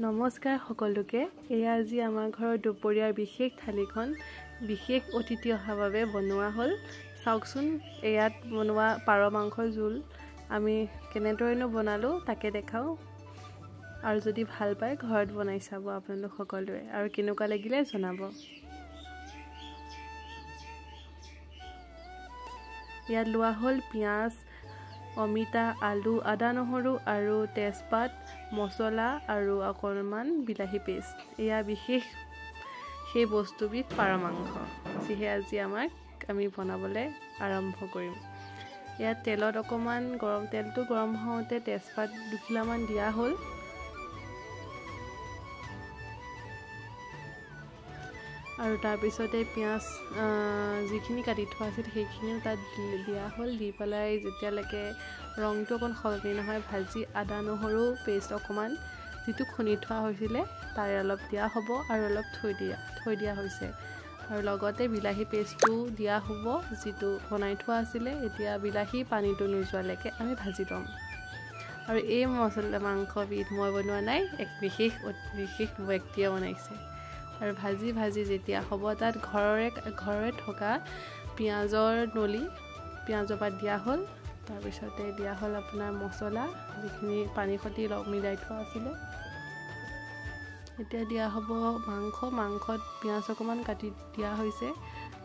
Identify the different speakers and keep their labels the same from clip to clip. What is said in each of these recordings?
Speaker 1: নমস্কাৰ সকলোকে। এয়া আজি আমাৰ ঘৰৰ দুপৰীয়াৰ বিশেষ থালিখন বিশেষ অতিথি অহাৰ বাবে বনোৱা হ'ল। চাওকচোন, ইয়াত বনোৱা পাৰ মাংসৰ জোল আমি কেনেদৰেনো বনালোঁ তাকে দেখাওঁ। আৰু যদি ভাল পায় ঘৰত বনাই চাব আপোনালোক সকলোৱে, আৰু কেনেকুৱা লাগিলে জনাব। ইয়াত লোৱা হ'ল পিঁয়াজ, অমিতা, আলু, আদা, নহৰু আৰু তেজপাত, মছলা আৰু অকণমান বিলাহী পেষ্ট। এয়া বিশেষ সেই বস্তুবিধ পাৰ মাংস, যিহে আজি আমি বনাবলৈ আৰম্ভ কৰিম। ইয়াত তেলত অকণমান গৰম, তেলটো গৰম হওঁতে তেজপাত দুখিলামান দিয়া হ'ল। আৰু তাৰপিছতে পিঁয়াজ যিখিনি কাটি থোৱা আছিল সেইখিনিও তাত দিয়া হ'ল। দি পেলাই যেতিয়ালৈকে ৰংটো অকণ সলনি নহয় ভাজি আদা নহৰু পেষ্ট অকণমান যিটো খুন্দি থোৱা হৈছিলে তাৰে অলপ দিয়া হ'ব আৰু অলপ থৈ দিয়া হৈছে। আৰু লগতে বিলাহী পেষ্টটো দিয়া হ'ব যিটো বনাই থোৱা আছিলে। এতিয়া বিলাহী পানীটো নোযোৱালৈকে আমি ভাজি ল'ম। আৰু এই মছলা মাংসবিধ মই বনোৱা নাই, এক বিশেষ বিশেষ ব্যক্তিয়ে বনাইছে। আৰু ভাজি ভাজি যেতিয়া হ'ব তাত ঘৰৰে থকা পিঁয়াজৰ নলি, পিঁয়াজৰ পাত দিয়া হ'ল। তাৰপিছতে দিয়া হ'ল আপোনাৰ মছলা যিখিনি পানী সৈতে মিলাই থোৱা আছিলে। এতিয়া দিয়া হ'ব মাংস। মাংসত পিঁয়াজ অকণমান কাটি দিয়া হৈছে,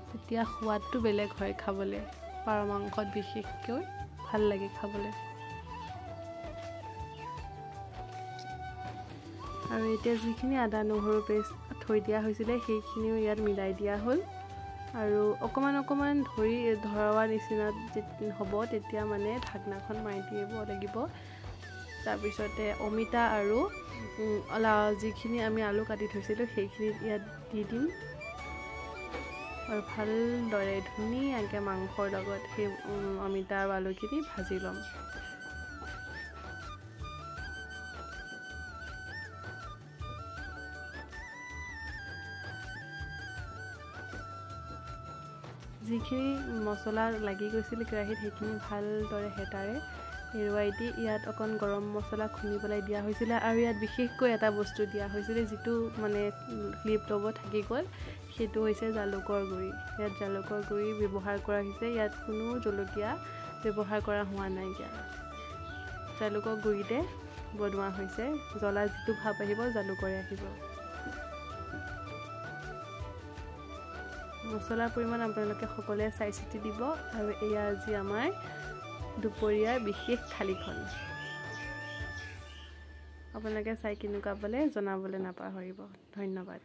Speaker 1: তেতিয়া সোৱাদটো বেলেগ হয় খাবলৈ। পাৰ মাংসত বিশেষকৈ ভাল লাগে খাবলৈ। আৰু এতিয়া যিখিনি আদা নহৰু পেষ্ট থৈ দিয়া হৈছিলে সেইখিনিও ইয়াত মিলাই দিয়া হ'ল। আৰু অকণমান অকণমান ধৰোৱা নিচিনা হ'ব তেতিয়া মানে ঢাকনাখন মাৰি দিব লাগিব। তাৰপিছতে অমিতা আৰু যিখিনি আমি আলু কাটি থৈছিলোঁ সেইখিনি ইয়াত দি দিম। আৰু ভালদৰে ধুনীয়াকৈ মাংসৰ লগত সেই অমিতা আৰু আলুখিনি ভাজি ল'ম। যিখিনি মছলা লাগি গৈছিল কেৰাহীত সেইখিনি ভালদৰে হেতাৰে এৰুৱাই দি ইয়াত অকণ গৰম মছলা খুন্দি পেলাই দিয়া হৈছিলে। আৰু ইয়াত বিশেষকৈ এটা বস্তু দিয়া হৈছিলে যিটো মানে ক্লিপ ল'ব থাকি গ'ল, সেইটো হৈছে জালুকৰ গুড়ি। ইয়াত জালুকৰ গুড়ি ব্যৱহাৰ কৰা হৈছে, ইয়াত কোনো জলকীয়া ব্যৱহাৰ কৰা হোৱা নাইকিয়া। জালুকৰ গুড়িতে বনোৱা হৈছে, জ্বলা যিটো ভাৱ আহিব জালুকৰে আহিব। মছলাৰ পৰিমাণ আপোনালোকে সকলোৱে চাই চিতি দিব। আৰু এয়া আজি আমাৰ দুপৰীয়াৰ বিশেষ থালিখন। আপোনালোকে চাই কেনেকুৱা পালে জনাবলৈ নাপাহৰিব। ধন্যবাদ।